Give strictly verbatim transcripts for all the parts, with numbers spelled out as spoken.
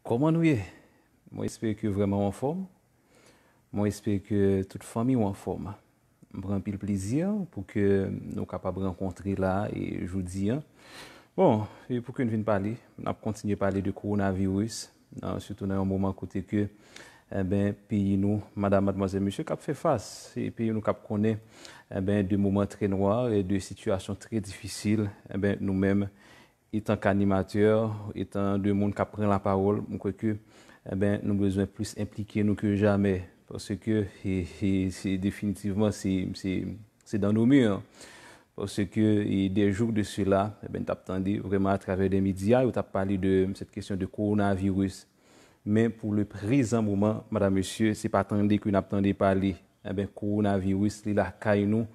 Kòman nou ye? Mwen espere ke vrèman w anfòm. Mwen espere ke tout fanmi w anfòm. M pran anpil plezi pou ke nou kapab rankontre la e jodi a. Bon, e pou ke n vin pale, n ap kontinye pale de kowonaviris, nan, sitou nan yon moman kote ke, enben, peyi nou, madam, madmwazèl, mesye, k ap fè fas, e peyi nou k ap konnen, enben, de moman trè nwa e de sitiyasyon trè difisil, enben, nou menm, etan k'animatè, etan de moun k ap pran lapawòl, m kwè ke, enben, nou bezwen plis enplike nou ke jamè. Paske, e, e, se definitivman, se, se, se dans nos mœurs. Paske, e, des jours de cela, enben, n t ap tande vrèman atravè de medya, yo t ap pale de cette question de coronavirus. Men pou le prezan moman, madam, mesye, se pa tande ke n ap tande pale. Enben, kowonaviris, li lakay nou.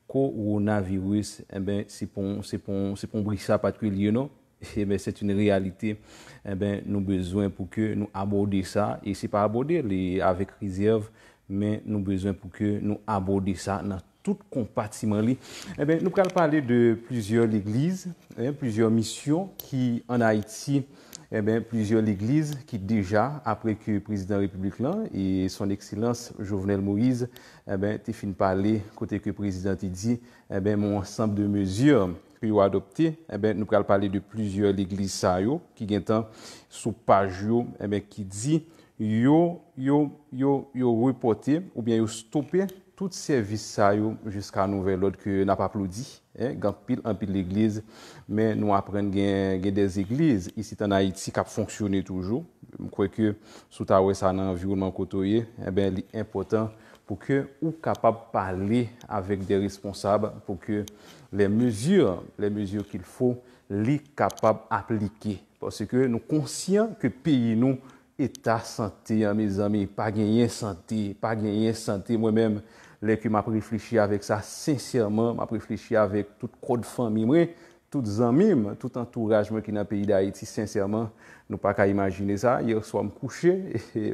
Kowonaviris, enben, se pon, se pon, se pon bri sa pa t ke l ye, non. Enben, c'est une réalité. Enben, nou bezwen pou ke nou abòde sa. E se pa abòde li avèk rezèv, men nou bezwen pou ke nou abòde sa nan tout konpatiman li. Enben, nou pral pale de plizyè legliz, en, plizyè misyon ki ann Ayiti, enben, plizyè legliz ki deja, apre ke prezidan repiblik lan e son ekselans Jovenel Moïse, enben, te fin pale kote ke prezidan te di, enben, yon ansanm de mezi ke yo adopte, enben, nou pral pale de plizyè legliz sa yo ki gentan sou paj yo, enben, ki di yo, yo, yo, yo repòte oubyen yo stope tout sèvis sa yo jiska nouvèl òd ke n ap aplodi. En, gen anpil, anpil legliz, men nou aprann gen, gen de legliz isit ann Ayiti k ap fonksyone toujou. M kwè ke si w ta wè sa nan anviwònman kote w ye, enben, li enpòtan pou ke ou kapab pale avèk de responsab pou ke les mesures, les mesures qu'il faut, li kapab aplike. Paske nou konsyan ke peyi nou, eta sante an, mezanmi, pa genyen sante, pa genyen sante. Mwen menm, lè ke m ap reflechi avèk sa, sensèman, m ap reflechi avèk tout kòd fanmi mwen, tout zanmi m, tout antouraj mwen ki nan peyi Dayiti, sensèman, nou pa ka imajine sa. Yè swa m kouche,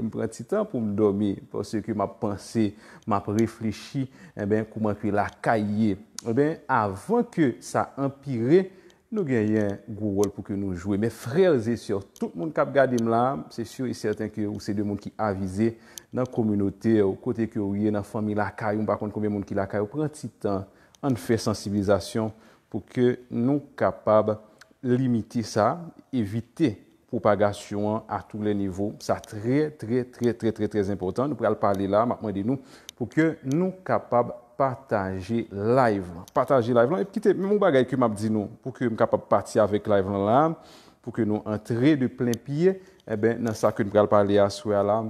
m pran ti tan pou m dòmi, paske m ap panse, m ap reflechi, enben, kouman ke lakay ye. Enben, avan ke sa anpire, nou genyen gwo wòl pou ke nou jwe. Men frè e sè, tout moun k ap gade m la, se si e sèten ke ou se de moun ki avize nan kominote w, kote ke w ye, nan fanmi lakay ou, m pa konn konbyen moun ki lakay ou, pran ti tan, ann fè sansibilizasyon pou ke nou kapab limite sa, evite pwopagasyon an a tou lè nivo. Sa trè, trè, trè, trè, trè, trè enpòtan. Nou pral pale la, m ap mande nou pou ke nou kapab pataje live lan. Pataje live lan, epi kite, menm yon bagay ke m ap di nou, pou ke m kapab pati avèk live lan la, pou ke nou antre de plen pye, enben, nan sa ke n pral pale aswè a la,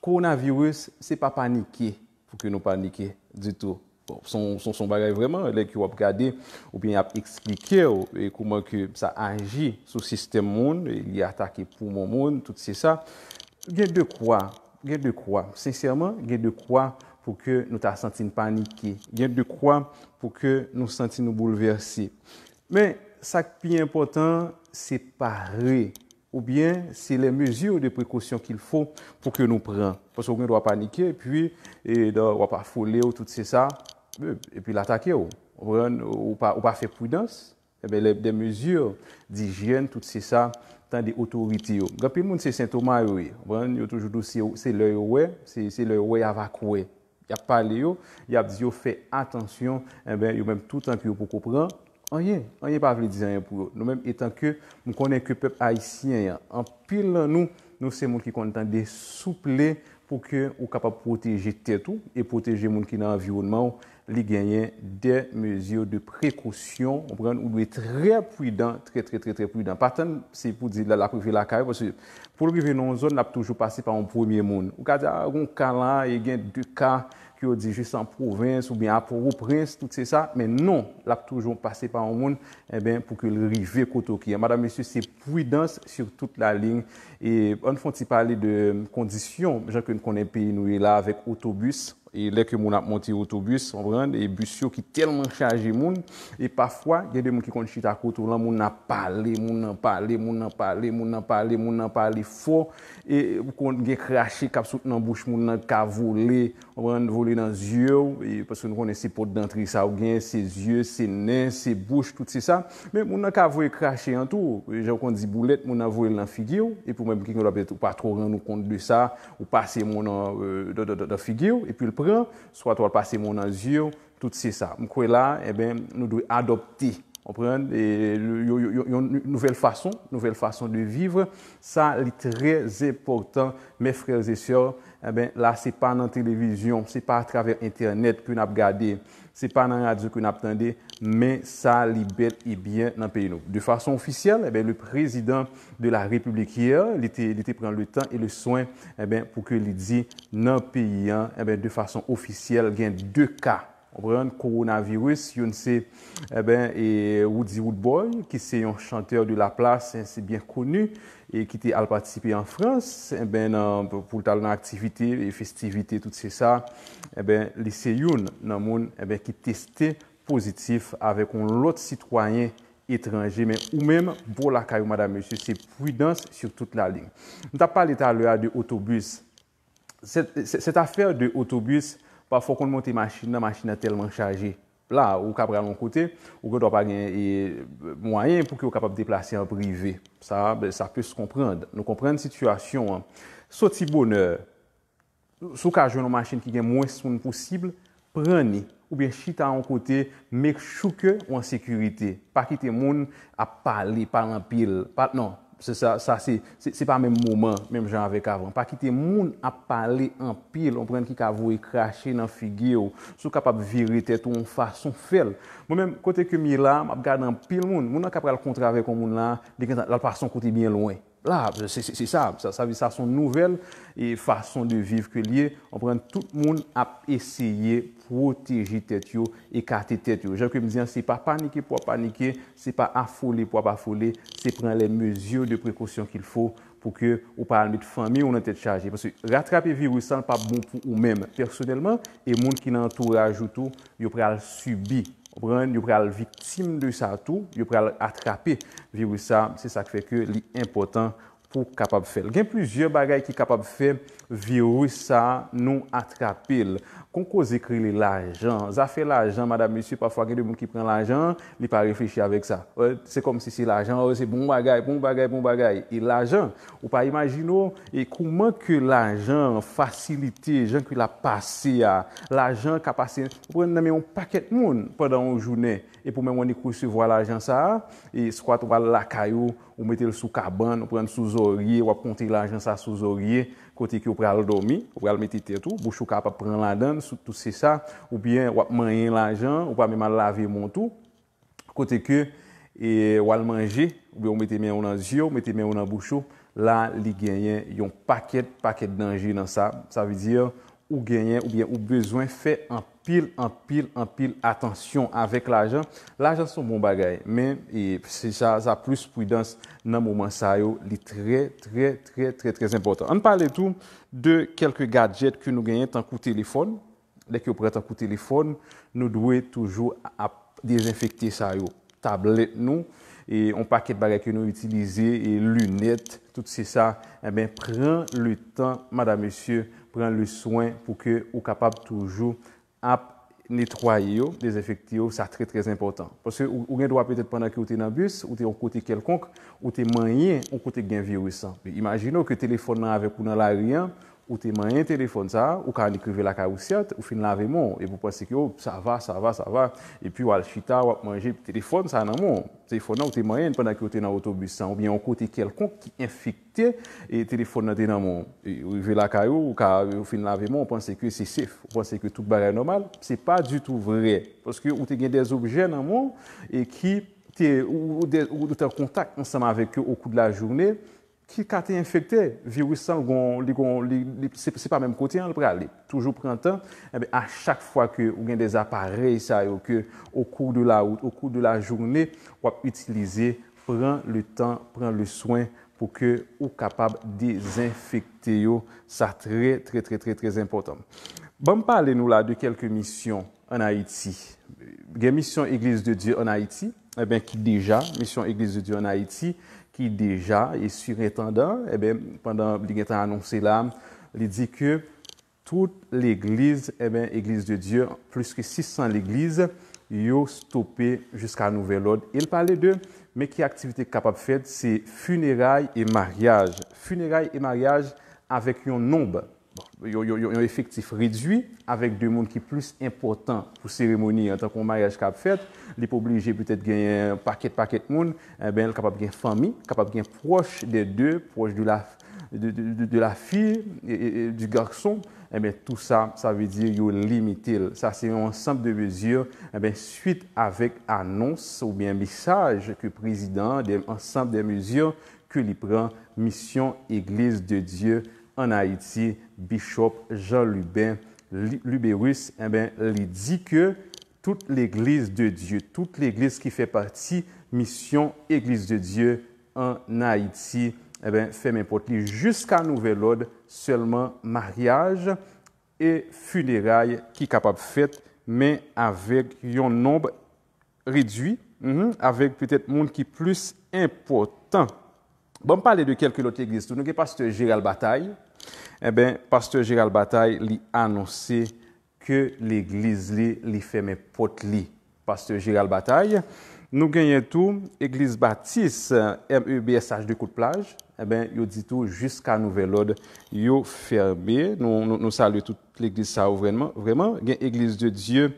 kowonaviris, se pa panike pou ke nou panike ditou. Bon, se yon, se yon, se yon bagay vrèman, lè ke w ap gade, oubyen y ap eksplike w, e kouman ke sa aji sou sistèm moun, e li atake poumon moun, tout se sa. Gen de kwa, gen de kwa, sensèman, gen de kwa pou ke nou ta santi n panike. Gen de kwa pou ke nou santi nou boulvèse. Men, sa k pi enpòtan, se pare. Oubyen se les mesures de précaution qu'il faut pou ke nou pran. Paske w gen dwa panike, epi, e, w ap afole w, tout se sa, e, epi l atake w. Ou konprann? Ou pa, ou pa fè pridans, enben, les, des mesures d'hygiène, tout se sa, tande otorite yo. Gen anpil moun se sentoma yo ye. Ou konprann? Yo toujou di w se, se lè yo wè, se, se lè yo wè y ava kwè. Y ap pale yo, y ap di yo fè atansyon, enben, yo menm toutan ke yo poko pran anyen, anyen pa vle di anyen pou yo. Nou menm, etan ke m konnen ke pèp ayisyen an, anpil nan nou, nou se moun ki konn tande souple pou ke ou kapab pwoteje tèt ou e pwoteje moun ki nan anviwònman w, li genyen des mesures de précaution, ou konprann, ou dwe trè pridan, trè, trè, trè, trè pridan. Pa tann se pou di l ap rive lakay ou, paske pou l rive nan yon zòn, l ap toujou pase pa yon premye moun. Ou ka di, a, gon ka la, e gen de ka ke yo di jis an pwovens oubyen a Pòtoprens, tout se sa, men non, l ap toujou pase pa yon moun, enben, pou ke l rive kote w ki ye. Madam, mesye, se pridans sur toute la ligne. E ann fè yon ti pale de kondisyon, jan ke n konnen peyi nou ye la avèk otobis, E lè ke moun ap monte otobis, konprann, e bis yo ki tèlman chaje moun, e pafwa, gen de moun ki konn chita kote w lan, moun nan pale, moun nan pale, moun nan pale, moun nan pale, moun nan pale fò, e ou konn gen krache k ap sot nan bouch moun nan, ka vole, konprann, vole nan zye w, e paske nou konnen se pòt dantre sa ou gen, se zye, se nen, se bouch, tout se sa. Men moun nan ka voye krache an tou, jan w konn di boulèt, moun nan voye l nan figi w, epi ou menm ki gen dwa petèt ou pa twò rann ou kont de sa, ou pase moun nan, euh, nan, nan, nan, nan figi w, epi l pran, swa tou al pase moun nan zye w, tout se sa. M kwè la, enben, nou dwe adopte, konprann, e, yo, yo, yo, yon nouvèl fason, nouvèl fason de vivre, sa li trè enpòtan, mes frères et sœurs, enben, la se pa nan televizyon, se pa atravè entènèt ke n ap gade, se pa nan radyo ke n ap tande, men sa li bèl e byen nan peyi nou. De fason ofisyèl, enben, le président de la République hier, li te, li te pran le tan e le swen, enben, pou ke li di nan peyi an, enben, de fason ofisyèl, gen de ka, konprann, kowonaviris, youn se, enben, e Roody Roodboy, ki se yon chantè de la place, se byen koni, e ki te al patisipe an Frans, enben, nan, pou l t al nan aktivite e festivite, tout se sa, enben, li se youn nan moun, enben, ki teste pozitif avèk yon lòt sitwayen etranje, men ou menm, bò lakay ou, madam, mesye, se pridans sur toute la ligne. M t ap pale talè a de otobis. Cette, cette affaire de otobis, pafwa w konn monte machin nan, machin nan tèlman chaje. La, ou ka pral yon kote, ou gen dwa pa gen, e, mwayen pou ke w kapab deplase an prive. Sa, ben, ça peut se comprendre. Nou konprann sitiyasyon an. Soti bonè, si w ka jwenn yon machin ki gen mwens moun posib, pran ni. Oubyen chita yon kote, make sure ke w an sekirite. Pa kite moun ap pale, pale anpil. Pa, non, se sa, sa se, se, se pa menm moman, menm jan avèk avan. Pa kite moun ap pale anpil, konprann, ki ka voye krache nan figi w. Si w kapab vire tèt ou yon fason, fè l. Mwen menm, kote ke m ye la, m ap gade anpil moun. Moun nan ka pral kontre avèk yon moun la, li gentan, l al pase yon kote byen lwen. La, se, se, se sa, sa, sa, sa se yon nouvèl e fason de viv ke l ye. Konprann, tout moun ap eseye pwoteje tèt yo, ekate tèt yo. Jan ke m di an, se pa panike pou w ap panike, se pa afole pou w ap afole, se pran les mesures de précaution qu'il faut pou ke ou pa al met fanmi w nan tèt chaje. Paske ratrape viris la, l p ap bon pou ou menm pèsonèlman, e moun ki nan antouraj ou tou, yo pral sibi, konprann, yo pral viktim de sa tou, yo pral atrape viris sa, se sa k fè ke li enpòtan pou w kapab fè l. Gen plizyè bagay ki kapab fè viris sa nou atrape l. Gon koze k rele lajan. Zafè lajan, madam, mesye, pafwa gen de moun ki pran lajan, li pa reflechi avèk sa. Euh, se kòmsi se lajan, euh, se bon bagay, bon bagay, bon bagay. E lajan, ou pa imajine w, e kouman ke lajan fasilite, jan ke l ap pase a, lajan ka pase, ou pran nan men yon pakèt moun pandan yon jounen, epi w menm w annik resevwa lajan sa a, e swa w al lakay ou, ou mete l sou kabann, ou pran l sou zòrye, w ap konte lajan sa sou zòrye, kote ke w pral dòmi, ou pral mete tèt ou, bouch ou kapab pran ladan l, sou tout se sa, oubyen w ap manyen lajan, ou pa menm al lave men w tou, kote ke, e, w al manje, oubyen w mete men w nan zye w, mete men w nan bouch ou, la, li genyen yon pakèt, pakèt danje nan sa. Sa vle di, ou genyen, oubyen ou bezwen fè anpil, anpil, anpil atansyon avèk lajan. Lajan se yon bon bagay, men, e, se sa, sa plis pridans nan moman sa yo, li trè, trè, trè, trè, trè enpòtan. Ann pale tou de kèlke gadjèt ke nou genyen, tankou telefòn. Lè ke w pran tankou telefòn, nou dwe toujou ap dezenfekte sa yo. Tablèt nou, e yon pakèt bagay ke nou itilize, e linèt, tout se sa, enben, pran le tan, madam, mesye, pran le swen pou ke ou kapab toujou ap netwaye yo, dezenfekte yo, sa trè, trè enpòtan. Paske ou, ou gen dwa petèt pandan ke ou te nan bis, ou te yon kote kèlkonk, ou te manyen yon kote k gen viris lan. Imajine w ke telefòn nan avèk ou nan lari an, ou te manyen telefòn sa a, ou ka annik rive lakay ou sèt, ou fin lave men w, epi w panse ke, o, sa va, sa va, sa va, epi w al chita, w ap manje, telefòn sa a nan men w. Telefòn nan, ou te manyen l pandan ke w te nan otobis lan, oubyen yon kote kèlkonk ki enfekte, e telefòn nan te nan men w. E ou rive lakay ou, ou ka, ou fin lave men w, ou panse ke se safe, ou panse ke tout bagay nòmal. Se pa ditou vre, paske ou te gen dè objè nan men w, e ki te, ou, ou, de, ou te an kontak ansanm avèk yo au cours de la journée, ki ka te enfekte. Viris lan, li gon, li gon, li, li, se, se pa menm kote an l prale. Toujou pran tan. Enben, a chak fwa ke ou gen dè aparèy sa yo ke, au cours de la route, au cours de la journée, w ap itilize, pran le tan, pran le swen pou ke ou kapab dezenfekte yo. Sa trè, trè, trè, trè, trè enpòtan. Ban m pale nou la de kèlke misyon ann Ayiti. Gen misyon Église de Dieu ann Ayiti, enben, ki deja, misyon Église de Dieu ann Ayiti, ki deja, e sirentandan, enben, pandan li gentan anonse la, li di ke tout legliz, enben, Église de Dieu, plis ke sis san legliz, yo stope jiska nouvèl òd. E l pale de, men ki aktivite k kapab fèt, se fineray e maryaj. Fineray e maryaj avèk yon nonb. Bon, yon, yon, yon, yon efektif redui avèk de moun ki plis enpòtan pou seremoni an, tankou yon maryaj k ap fèt, li pa oblije petèt genyen pakèt, pakèt moun, enben, l kapab gen fanmi, kapab gen pwòch dè de, pwòch de la, de, de, de, de la fi e, e, e du garçon, enben, tou sa, sa vle di yo limite l. Sa se yon ansanm de mezi, enben, swit avèk anons oubyen mesaj ke prezidan an, de ansanm de mezi ke li pran misyon Église de Dieu ann Ayiti, Bishop Jean Lubin Li- Lubérus, enben, li di ke tout legliz de Dieu, tout legliz ki fè pati misyon Église de Dieu ann Ayiti, enben, fèmen pòt li jiska nouvèl òd, sèlman maryaj e fineray ki kapab fèt, men avèk yon nonb redui, mhm, avèk petèt moun ki plis enpòtan. Ban m pale de kèlke lòt legliz tou. Nou gen pastè Gérald Bataille. Enben, pastè Gérald Bataille, li anonse ke legliz li, li fèmen pòt li. Pastè Gérald Bataille. Nou genyen tou Egliz Batis, M E B S H de Kout Plaj. Enben, yo di tou jiska nouvèl òd, yo fèmen. Nou, nou, nou salye tout legliz sa yo vrèman. Vrèman, gen Église de Dieu,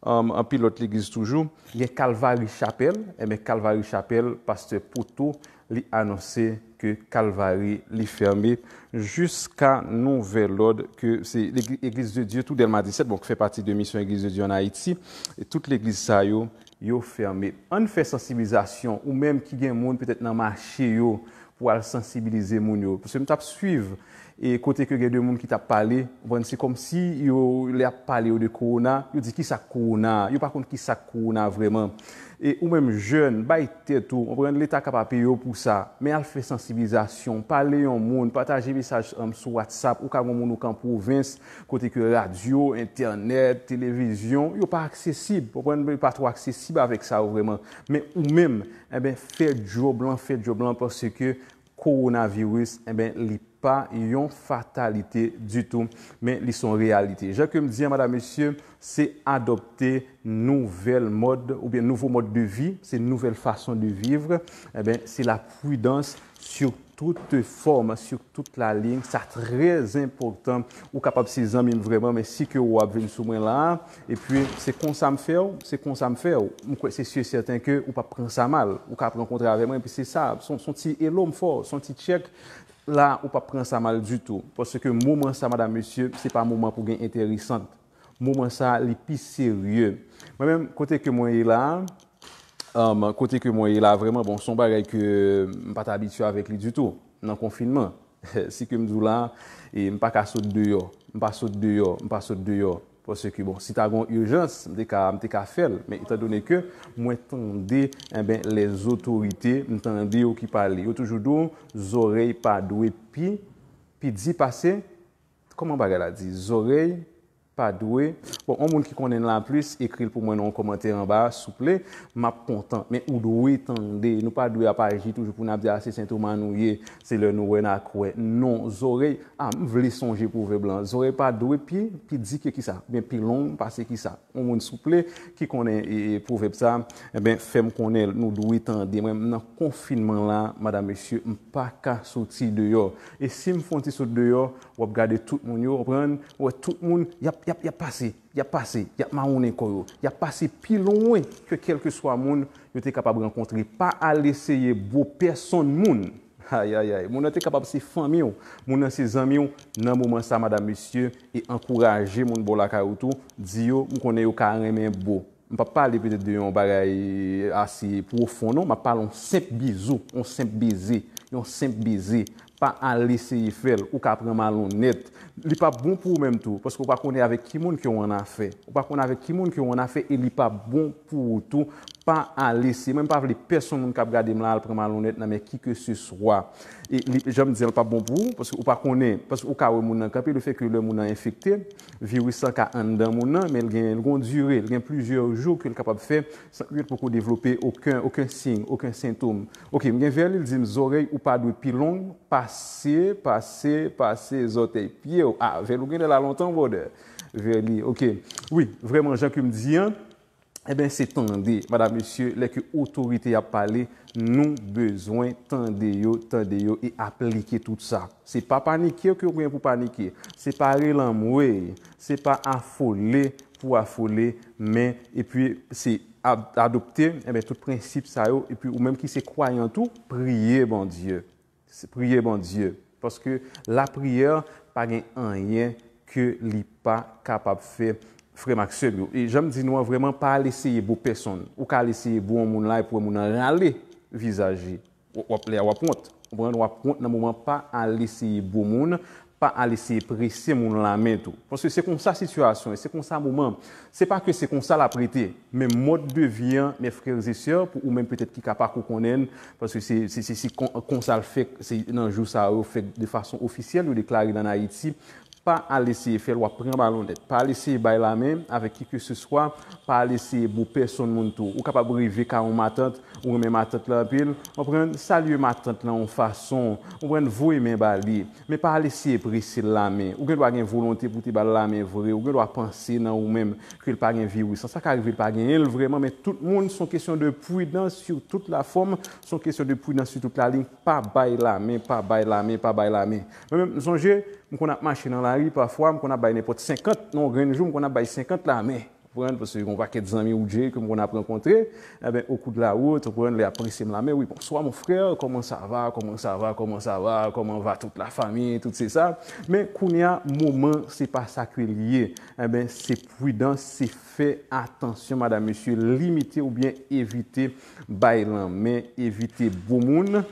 um, anpil lòt legliz toujou. Gen Calvary Chapel. Enben, Calvary Chapel, pastè Poto, li anonse ke Calvary li fèmen jiska nouvèl òd, ke se Legi- Église de Dieu tou Dèlma disèt, bon, ki fè pati de misyon Église de Dieu ann Ayiti. E tout legliz sa yo, yo fèmen. Ann fè sansibilizasyon, ou menm ki gen moun petèt nan mache yo pou al sansibilize moun yo. Paske m t ap swiv e kote ke gen de moun ki t ap pale, ou konprann, se kòmsi yo, lè y ap pale yo de kowona, yo di, "Kisa k kowona?" Yo pa konn kisa k kowona vrèman. E ou menm jèn, bay tèt ou, ou konprann, Leta ka pa peye w pou sa, men al fè sansibilizasyon, pale yon moun, pataje mesaj, um, sou WhatsApp, ou ka gen moun ou ka an pwovens, kote ke radyo, entènèt, televizyon, yo pa aksesib, ou konprann, yo pa twò aksesib avèk sa yo vrèman. Men ou menm, enben, fè djòb lan, fè djòb lan, paske kowonaviris, enben, li pa yon fatalite ditou, men li se yon reyalite. Jan ke m di an, madam, mesye, se adopte nouvèl mòd oubyen nouvo mòd de vi, se nouvèl fason de vivre, enben, se la pridans sur toute forme, sur toute la ligne. Sa trè enpòtan. Ou kapab se zanmi m vrèman, men si ke w ap vin sou mwen la, epi se konsa m fè w, se konsa m fè w. M kwè se si e sèten ke ou p ap pran sa mal. Ou ka ap rankontre avè mwen, epi se sa, se yon, se yon ti elo m fè w, se yon ti tchèk la, ou p ap pran sa mal ditou. Paske moman sa, madam, mesye, se pa moman pou gen enteresant. Moman sa, li pi serye. Mwen menm, kote ke mwen ye la, um, kote ke mwen ye la, vrèman, bon, se yon bagay ke m pa t abitye avèk li ditou, nan konfinman. Si ke m di w la, e m pa ka sot deyò, m pa sot deyò, m pa sot deyò. Paske, bon, si ta gen yon ijans, m te ka, m te ka fè l. Men, etandone ke mwen tande, enben, lèzotorite, m tande yo ki pale. Yo toujou di w, zòrèy pa dwe pi, pi di pase, kòman bagay la di? Zòrèy pa dwe. Bon, yon moun ki konnen l la plis, ekri l pou mwen nan yon kòmantè anba, souple. M ap kontan. Men ou dwe tande. Nou pa dwe ap aji toujou pou n ap di, "A, se Sentoma nou ye, se lè nou wè n a kwè." Non, zòrèy, a, m vle sonje pwovèb lan. Zòrèy pa dwe pi, pi di ke kisa? Oubyen pi long pase kisa? Yon moun souple ki konnen, e, e, pwovèb sa, enben, fè m konnen l, nou dwe tande. Mwen, nan konfinman la, madam, mesye, m pa ka soti deyò. E si m fè yon ti sot deyò, w ap gade tout moun yo, w ap wè tout moun, y ap, y ap, y ap pase, y ap pase, y ap mawonnen kò yo, y ap pase pi lwen ke kèlkeswa moun yo te kapab rankontre. Pa al eseye bo pèsonn moun. Ayayay, moun nan te kapab se fanmi w, moun nan se zanmi w. Nan moman sa, madam, mesye, e ankouraje moun bò lakay ou tou, di yo, m konnen yo ka renmen bo. M p ap pale petèt de yon bagay ase pwofon, non, m ap pale yon senp bizou, yon senp beze, yon senp beze. Pa al eseye fè l, ou ka pran malonnèt. Li p ap bon pou ou menm tou, paske ou pa konnen avèk ki moun ke w annafè. Ou pa konnen avèk ki moun ke w annafè e li p ap bon pou ou tou. Pa ale, se mwen, m pa vle pèsonn moun k ap gade m la al pran malonèt nan men ki ke se swa. E li, jan m di an, l p ap bon pou ou, paske ou pa konnen, paske ou ka wè moun nan kanpe, le fè ke lè moun nan enfekte, viris lan ka anndan moun nan, men l gen, l gen yon dire, l gen plizyè jou ke l kapab fè san ke l poko devlope okenn, okenn siy, okenn sentòm. Ok, m gen Vèli, l di m zòrèy ou pa dwe pi long pase, pase, pase zòtèy pye w. Ah, Vèli, ou gen lè la lontan, brother. Vèli, ok. Wi, vrèman, jan ke m di an, Enben, se tande, madam, mesye, lè ke otorite y ap pale, nou bezwen tande yo, tande yo e aplike tout sa. Se pa panike ke w gen pou panike. Se pa rele anmwey. Se pa afole pou afole, men epi se ad- adopte, enben, tout prensip sa yo. Epi ou menm ki se kwayan tou, priye Bondye. Se priye Bondye. Paske lapriyè pa gen anyen ke li pa kapab fè, frè m ak sè m yo. E jan m di nou an, vrèman, pa al eseye bo pèsonn. Ou ka al eseye bo yon moun la epi wè moun nan rale vizaj li. W ap lè a w ap wont. Konprann? W ap wont nan moman, pa al eseye bo moun, pa al eseye prese moun lanmen tou. Paske se konsa sitiyasyon, se konsa moman. Se pa ke se konsa l ap rete. Men mòd de vi an, mes frères et sœurs, pou ou menm petèt ki ka pa ko konnen l, paske se, se, se, se kon, konsa l fèk, se nan jou sa yo fèk de fason ofisyèl, yo deklare l ann Ayiti, pa al eseye fè l, w ap pran balonèt. Pa al eseye bay lamen avèk ki ke se swa, pa al eseye bo pèsonn moun tou. Ou kapab rive ka yon matant, ou renmen matant lan anpil, w ap pran salye matant lan yon fason, ou pran voye men ba li. Men pa al eseye prese l lamen. Ou gen dwa gen volonte pou te ba l lamen vre. Ou gen dwa panse nan ou menm ke l pa gen viris lan. Sa ka rive l pa genyen l vrèman, men tout moun, se yon kesyon de pridans sou tout la fòm, se yon kesyon de pridans sou tout la liy. Pa bay lamen, pa bay lamen, pa bay lamen. Mwen menm, m sonje, m konn ap mache nan lari pafwa, m konn ap bay nenpòt senkant, nan yon grenn jou, m konn ap bay senkant lamen. Konprann? Paske yon pakèt zanmi ou dje ke m konn ap rankontre, enben, au cours de la route, konprann, lè y ap prese m lamen, wi, bonsoir mon frère, comment ça va, comment ça va, comment ça va, comment va toute la famille, tout se sa. Men kounye a, moman, se pa sa ke l ye. Enben, se pridans, se fè atansyon, madam, mesye, limite oubyen evite bay lanmen, evite bo moun.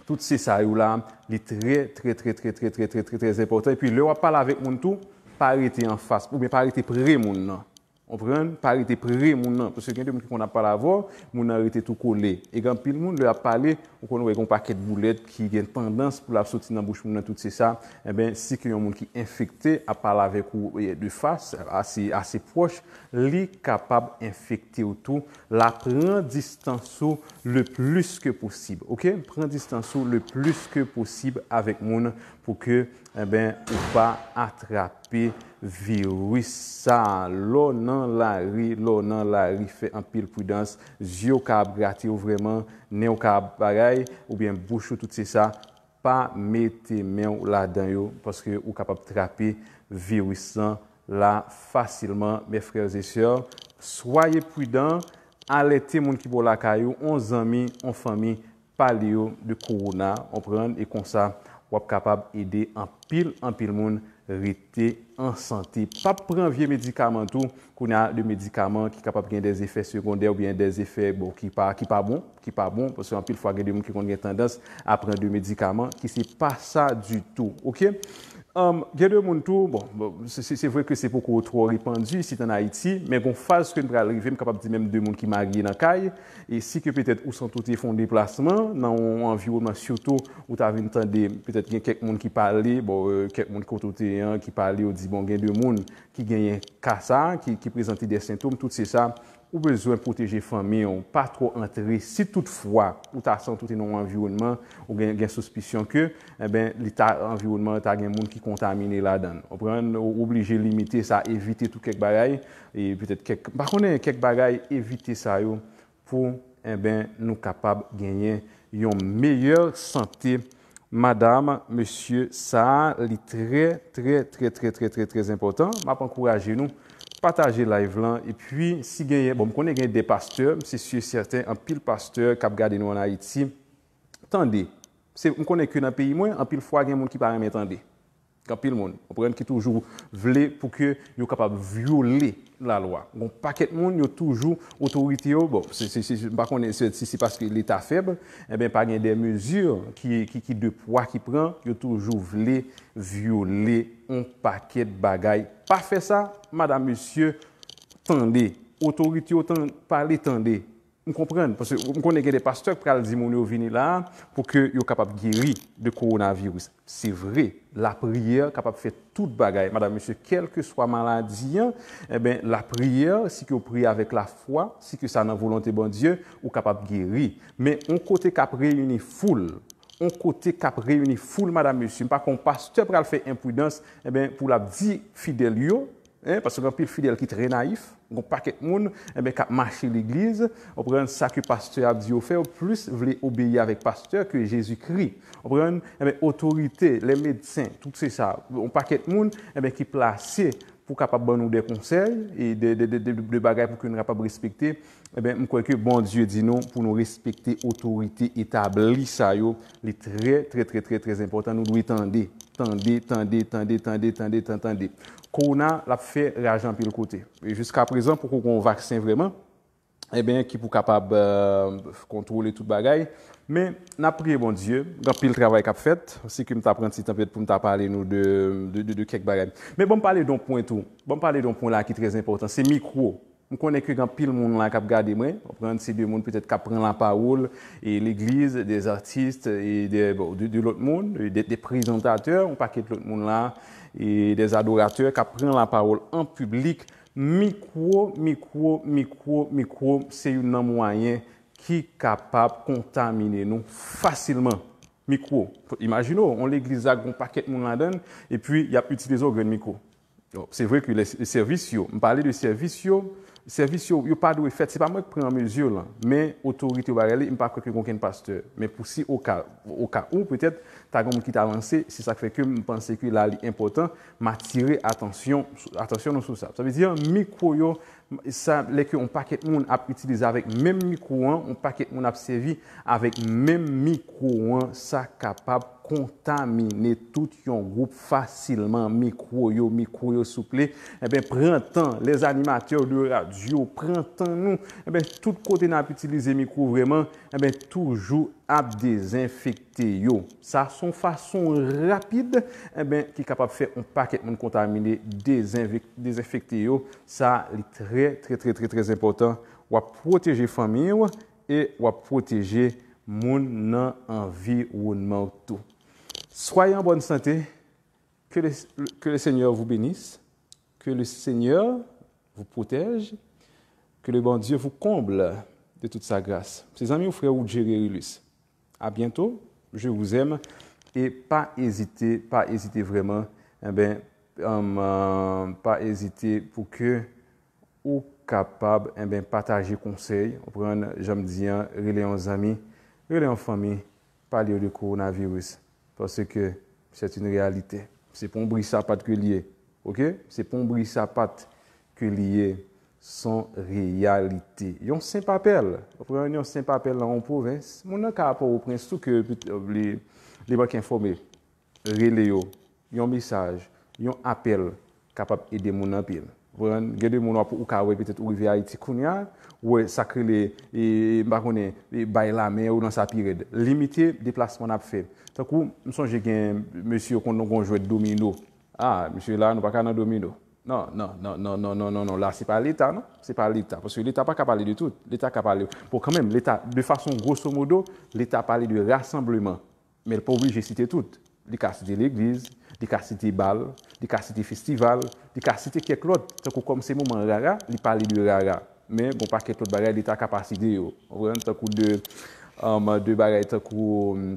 Tout se sa yo la, li trè, trè, trè, trè, trè, trè, trè, trè, trè enpòtan. Epi lè w ap pale avèk moun tou, pa rete anfas, oubyen pa rete pre moun nan. Konprann? Pa rete pre moun nan. Paske gen de moun ki konn ap pale avè w, moun nan rete tou kole. E gen anpil moun, lè y ap pale, ou konn wè gen yon pakèt boulèt ki gen tandans pou l ap soti nan bouch moun nan, tout se sa. Enben, si ke yon moun ki enfekte ap pale avèk ou, e, de fas, ase, ase pwòch, li kapab enfekte w tou. La, pran distans ou le plus que possible, ok? Pran distans ou le plus que possible avèk moun pou ke, enben, ou pa atrape viris sa. Lè w nan lari, lè w nan lari, fè anpil pridans. Zye w ka ap grate w vrèman, nen w ka ap bagay, oubyen bouch ou, tout se sa. Pa mete men w ladan yo, paske ou kapab trape viris lan la fasilman. Mes frères et sœurs, soyez prudents, alète moun ki bò lakay ou, on zanmi, on fanmi, pale yo de kowona, konprann, e konsa, w ap kapab ede anpil, anpil moun rete an sante. Pa pran vye medikaman tou, kounye a de medikaman ki kapab gen des effets secondaires oubyen des effets, bon, ki pa, ki pa bon, ki pa bon, paske anpil fwa gen de moun ki konn gen tandans a pran de medikaman ki se pa sa ditou, ok? Anm, gen de moun tou, bon, bon, se, se, se vre ke se poko twò repandi isit ann Ayiti, men gon faz ke n pral rive, m kapab di menm de moun ki marye nan kay, e si ke petèt ou santi w te fè yon deplasman nan yon anviwònman, sitou ou ta vin tande, petèt gen kèk moun ki pale, bon, e, kèk moun kote w te ye an ki pale, yo di, bon, gen de moun ki genyen ka sa, ki, ki prezante de sentòm, tout se sa, ou bezwen pwoteje fanmi w, pa twò antre. Si toutfwa ou ta santi w te nan yon anviwònman, ou gen, gen sispisyon ke, enben, li ta, anviwònman an ta gen moun ki kontamine ladan l. Konprann? Ou oblije limite sa, evite tou kèk bagay, e petèt kèk, m pa konnen, kèk bagay, evite sa yo pou, enben, nou kapab genyen yon meyè sante. Madam, mesye, sa a, li trè, trè, trè, trè, trè, trè, trè enpòtan. M ap ankouraje nou, pataje live lan. Epi, si genyen, bon, m konnen gen de pastè, se si e sèten, anpil pastè k ap gade nou ann Ayiti. Tande. Se, m konnen ke nan peyi mwen, anpil fwa, gen moun ki pa renmen tande. Gen anpil moun, konprann, ki toujou vle pou ke yo kapab vyole lalwa. Gon pakèt moun, yo toujou, otorite yo, bon, se, se, se, m pa konnen se, si se paske Leta fèb, enben, pa gen de mezi ki, ki, ki de pwa ki pran, yo toujou vle vyole on pakèt bagay. Pa fè sa, madam, mesye, tande. Otorite yo tan-, pale, tande. M konprann, paske m konnen gen de pastè k pral di moun yo vini la pou ke yo kapab geri de kowonaviris. Se vre, lapriyè kapab fè tout bagay, madanm, mesye, kèlkeswa maladi an, enben, lapriyè, si ke w priye avèk lafwa, si ke sa nan volonte Bondye, ou kapab geri. Men, yon kote k ap reyini foul, yon kote k ap reyini foul, madanm, mesye, m pa kwè yon pastè pral fè enpridans, enben, pou l ap di fidèl yo, Hein, paske gen anpil fidèl ki trè nayif, gen pakèt moun enben, k ap mache legliz, ou konprann, sa ke pastè a ap di yo fè, yo plis vle obeyi avèk pastè ke Jezikri. Ou konprann, enben, otorite, lè medsen, tout se sa, yon pakèt moun enben, ki plase pou kapab ban nou de konsèy e de, de, de, de, de bagay pou ke nou kapab respekte. Enben, m kwè ke Bondye di nou pou nou respekte otorite etabli sa yo. Li trè, trè, trè, trè, trè enpòtan. Nou dwe tande. Tande, tande, tande, tande, tande, tande, tande. Kowona, l ap fè raj anpil kote. E jiska prezan, poko gen yon vaksen vrèman, enben, ki pou kapab euh, kontwole tout bagay. Men, n ap priye Bondye. Gen anpil travay k ap fèt. Si ke m ta pran ti tan petèt pou m ta pale nou de, de, de, de kèk bagay. Men bon, m pale de yon pwen tou. Bon, m pale de yon pwen la ki trè enpòtan. Se mikwo. M konnen ke gen anpil moun la k ap gade mwen, w konprann, se de moun petèt k ap pran lapawòl, e legliz, de atis, e de, bon, de, de lòt moun, de, de prezantatè, yon pakèt lòt moun la, e de adoratè k ap pran lapawòl an piblik. Mikwo, mikwo, mikwo, mikwo, se youn nan mwayen ki kapab kontamine nou fasilman. Mikwo. Imajine w, yon legliz la, gen yon pakèt moun ladan l, epi y ap itilize yon grenn mikwo. Bon, se vre ke lè sèvis yo, m pale de sèvis yo, sèvis yo, yo pa dwe fèt, se pa mwen k pran mezi lan, men otorite yo bagay li, m pa kwè ke gen okenn pastè. Men pou si oka, oka ou, petèt, ta gen moun ki ta lanse, se sa k fè ke m panse ke la li enpòtan, m atire atansyon, atansyon nou sou sa. Sa vle di, mikwo yo, sa, lè ke yon pakèt moun ap itilize avèk menm mikwo an, yon pakèt moun ap sèvi avèk menm mikwo an, sa kapab kontamine tout yon gwoup fasilman. Mikwo yo, mikwo yo, souple. Enben, pran tan, les animateurs de radio, pran tan nou. Enben, tout kote n ap itilize mikwo vrèman, enben, toujou ap dezenfekte yo. Sa se yon fason rapid, enben, ki kapab fè yon pakèt moun kontamine, dezenfek-, dezenfekte yo. Sa, li trè, trè, trè, trè, trè enpòtan. W ap pwoteje fanmi w e w ap pwoteje moun nan anviwònman w tou. Soyez en bonne santé. Que le, que le Seigneur vous bénisse. Que le Seigneur vous protège. Que le bon Dieu vous comble de toute sa grâce. Se zanmi w, frè w, Jerry Rilus. À bientôt. Je vous aime. E pa ezite, pa ezite vrèman. Enben, um, uh, pa ezite pou ke ou kapab, enben, pataje konsèy, ou konprann, jan m di an, rele yon zanmi, rele yon fanmi, pale yo de kowonaviris, paske c'est une réalité. Se pa yon bri sapat ke l ye, oke? Se pa yon bri sapat ke l ye, se yon reyalite. Yon senp apèl, ou konprann, yon senp apèl nan yon pwovens, moun nan ka a Pòtoprens tou ke li, li manke enfòme. Rele yo, yon mesaj, yon apèl kapab ede moun anpil. Ou konprann? Gen de moun w ap, ou ka wè petèt ou rive Ayiti kounye a, ou wè sa k rele, e, m pa konnen, e, bay lamen ou nan sa pi rèd. Limite deplasman n ap fè. Tankou, m sonje gen mesye yo konn nan yon jwèt domino. Ah, mesye la, nou pa ka nan domino. Non, non, non, non, non, non, non, non, la se pa Leta, non. Se pa Leta. Paske Leta pa ka pale de tout. Leta ka pale, bon, kanmenm, Leta, de fason grosso modo, Leta pale de rasanbleman. Men l pa oblije site tout. Li ka site legliz, li ka site bal, li ka site festival, li ka site kèk lòt. Tankou kòm se moman rara, li pale de rara. Men gon pakèt lòt bagay Leta ka pa site yo. Ou konprann? Tankou de, um, de bagay tankou, um,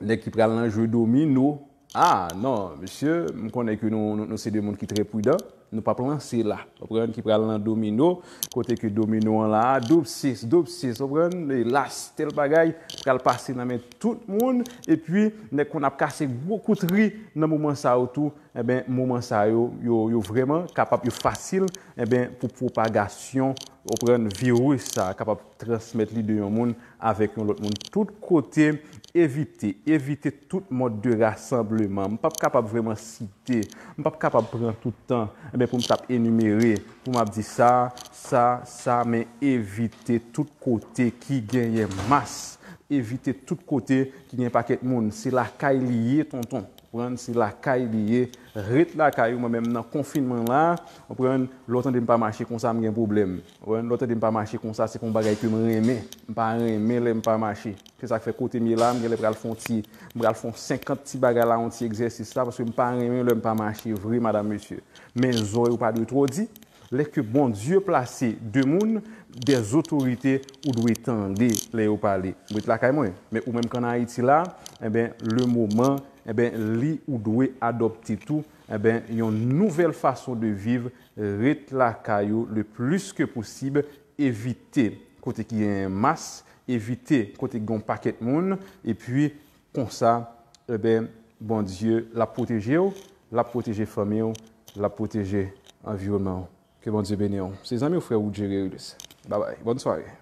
nèg ki pral nan jwe domino. Ah, non, mesye, m konnen ke nou, nou, nou se de moun ki trè pridan. Nou p ap lanse la. Ou konprann, ki pral nan domino, kote ke domino an la, doub sis, doub sis, ou konprann, e las, tèl bagay, pral pase nan men tout moun, epi nèg konn ap kase gwo kout ri nan moman sa yo tou, enben, moman sa yo, yo, yo vrèman kapab, yo fasil, enben, pou pwopagasyon, ou konprann, viris sa kapab transmèt li de yon moun avèk yon lòt moun. Tout kote, evite, evite tout mòd de rasanbleman. M p ap kapab vrèman site, m p ap kapab pran tout tan, enben, pou m t ap enimere, pou m ap di sa, sa, sa, men evite tout kote ki genyen mas. Evite tout kote ki gen pakèt moun. Se lakay li ye, tonton. Konprann, se lakay li ye. Ret lakay ou, mwen menm nan konfinman la, konprann, lè w tande m pa mache konsa, m gen pwoblèm. Konprann, lè w tande m pa mache konsa, se pa yon bagay ke m renmen. M pa renmen lè m pa mache. Se sa k fè kote m ye la, m genlè pral fè yon ti, m pral fè yon senkant ti bagay la, yon ti egzèsis la, paske m pa renmen lè m pa mache vre, madam, mesye. Men zòrèy ou pa dwe twò di. Lè ke Bondye plase de moun, dè zotorite, ou dwe tande lè yo pale. M ret lakay mwen. Men ou menm k ann Ayiti la, enben, le moman, enben, li ou dwe adopte tou, enben, yon nouvèl fason de viv, ret lakay ou le plis ke posib, evite kote ki gen mas, evite kote ki gen yon pakèt moun, epi konsa, enben, Bondye, l ap pwoteje w, l ap pwoteje fanmi w, l ap pwoteje anviwònman w. Ke Bondye beni w. Se zanmi w, frè Roudjere Wilus. Babay. Bòn sware.